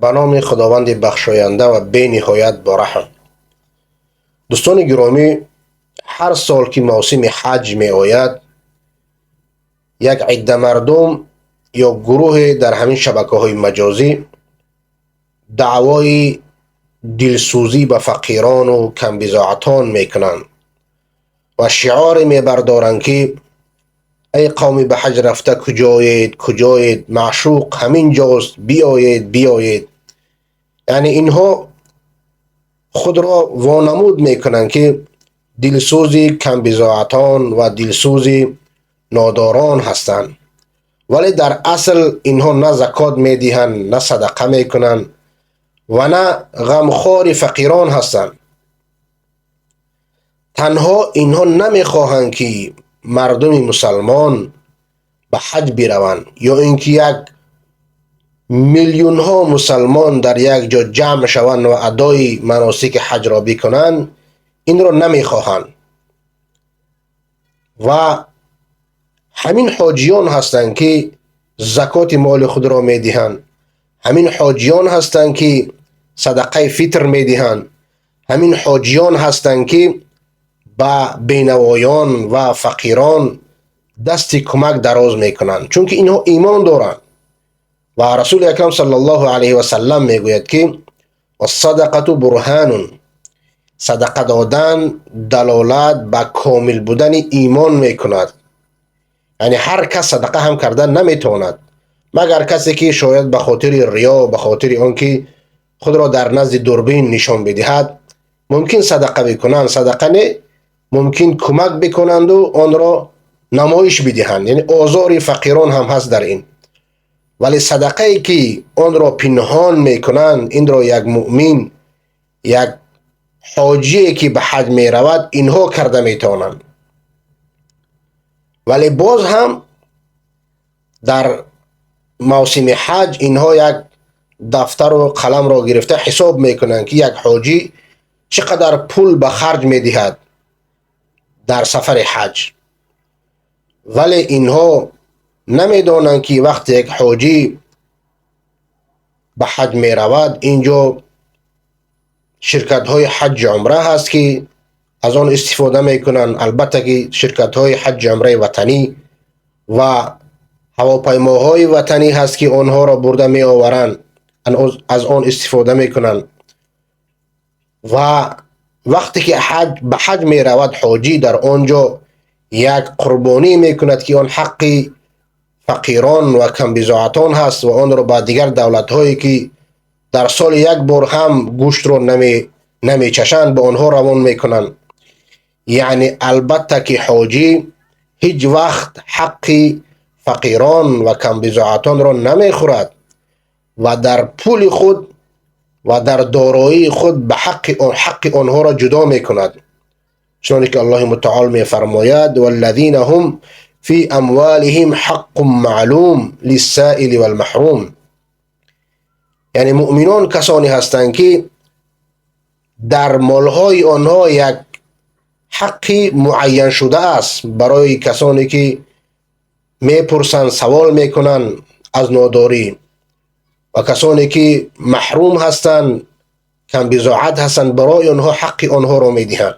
Ба номи Худованди бахшоянда ва бениҳоят бораҳм. Дӯстони гиромӣ, ҳар сол ки мавсими ҳаҷ меояд, як идда мардум ё гурӯҳе дар ҳамин шабакаҳои маҷозӣ даъвои дилсӯзӣ ба фақирону камбизоатон мекунанд ва шиоре мебардоранд, ки эй қавми ба ҳаҷ рафта, куҷоед, куҷоед? Маъшуқ ҳамин ҷост, биёед, биёед. Яъне инҳо худро вонамуд мекунанд, ки дилсӯзи камбизоатон ва дилсӯзи нодорон ҳастанд, вале дар асл инҳо на закот медиҳанд, на садақа мекунанд ва на ғамхори фақирон ҳастанд. Танҳо инҳо намехоҳанд, ки мардуми мусалмон ба ҳаҷ бираванд ё ин ки як миллионҳо мусалмон дар як ҷо ҷамъ шаванд ва адои маносики ҳаҷро бикунанд. Инро намехоҳанд ва ҳамин ҳоҷиён ҳастанд, ки закоти моли худро медиҳанд, ҳамин ҳоҷиён ҳастанд, ки садақаи фитр медиҳанд, ҳамин ҳоҷиён ҳастанд, ки ба бенавоён ва фақирон дасти кӯмак дароз мекунанд, чунки инҳо имон доранд. Ва Расули Акрам саллаллоҳу алайҳи васаллам мегӯяд, ки вассадақату бурҳанун, садақа додан далолат ба комил будани имон мекунад. Яъне ҳар кас садақа ҳам кардан наметавонад, магар касе ки шояд ба хотири риё, ба хотири он ки худро дар назди дурбин нишон бидиҳад, мумкин садақа бикунанд. Садақа не, мумкин кӯмак бикунанду онро намоиш бидиҳанд, яъне озори фақирон ҳам ҳаст дар ин. Вале садақае ки онро пинҳон мекунанд, инро як муъмин, як ҳоҷие ки ба ҳаҷ меравад, инҳо карда метавонанд. Вале боз ҳам дар мавсими ҳаҷ инҳо як дафтару қаламро гирифта ҳисоб мекунанд, ки як ҳоҷӣ чӣ қадар пул ба харҷ медиҳад дар сафари ҳаҷ. Вале инҳо намедонанд, ки вақте як ҳоҷӣ ба ҳаҷ меравад, инҷо ширкатҳои ҳаҷҷи умра ҳаст, ки аз он истифода мекунанд. Албатта ки ширкатҳои ҳаҷҷи умраи ватанӣ ва ҳавопаймоҳои ватанӣ ҳаст, ки онҳоро бурда меоваранд, аз он истифода мекунанд. Ва вақте ки ба ҳаҷ меравад ҳоҷӣ, дар он ҷо як қурбонӣ мекунад, ки он ҳаққи фақирон ва камбизоатон ҳаст ва онро ба дигар давлатҳое ки дар соли як бор ҳам гӯштро намечашанд, ба онҳо равон мекунанд. Яъне албатта ки ҳоҷӣ ҳеҷ вақт ҳаққи фақирон ва камбизоатонро намехӯрад ва дар пули худ ва дар дороии худ ба ҳаққи онҳоро ҷудо мекунад, чуноне ки Аллоҳи мутаол мефармояд: валлазина ҳум фи амволиҳим ҳаққун маълум лиссаили валмаҳрум. Яъне муъминон касоне ҳастанд, ки дар молҳои онҳо як ҳаққи муайян шудааст барои касоне ки мепурсанд, савол мекунанд аз нодорӣ, ва касоне ки маҳрум ҳастанд, камбизоат ҳастанд, барои онҳо ҳаққи онҳоро медиҳанд.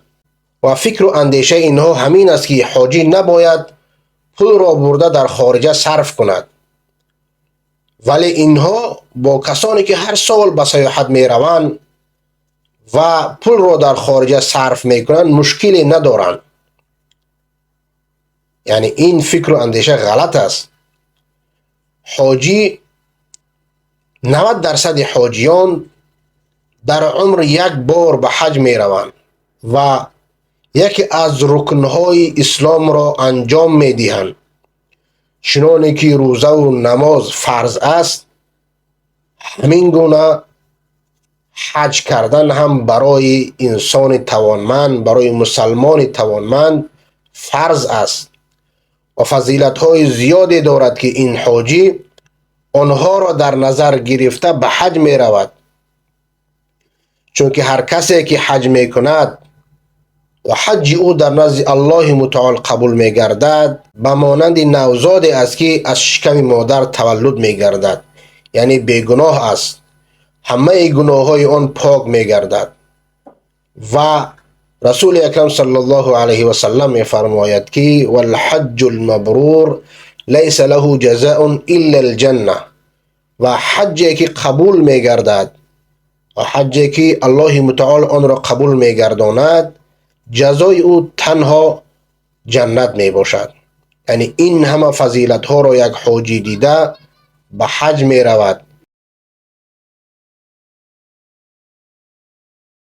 Ва фикру андешаи инҳо ҳамин аст, ки ҳоҷӣ набояд пулро бурда дар хориҷа сарф кунад. Вале инҳо бо касоне ки ҳар сол ба сайёҳат мераванд ва пулро дар хориҷа сарф мекунанд, мушкиле надоранд. Яъне ин фикру андеша ғалат аст. Ҳоҷӣ, 90 дарсади ҳоҷиён дар умр як бор ба ҳаҷ мераванд ва яке аз рукнҳои исломро анҷом медиҳанд. Чуноне ки рӯзаву намоз фарз аст, ҳамин гуна ҳаҷ кардан ҳам барои инсони тавонманд, барои мусалмони тавонманд фарз аст ва фазилатҳои зиёде дорад, ки ин ҳоҷӣ онҳоро дар назар гирифта ба ҳаҷ меравад. Чунки ҳар касе ки ҳаҷ мекунад ва ҳаҷҷи ӯ дар назди Аллоҳи мутаол қабул мегардад, ба монанди навзоде аст, ки аз шиками модар таваллуд мегардад, яъне бегуноҳ аст. ҳамаи гуноҳҳои он пок мегардад. Ва Расули Акрам саллаллоҳу алайҳи васаллам мефармояд, ки والحج المبرور ليس له جزاء إلا الجنة. Ва ҳаҷҷе, ки қабул мегардад, ва ҳаҷҷе, ки Аллоҳи Мутаол онро қабул мегардонад, ҷазои ӯ танҳо ҷаннат мебошад. Яъне ин ҳама фазилатҳоро як ҳоҷӣ дида ба ҳаҷ меравад.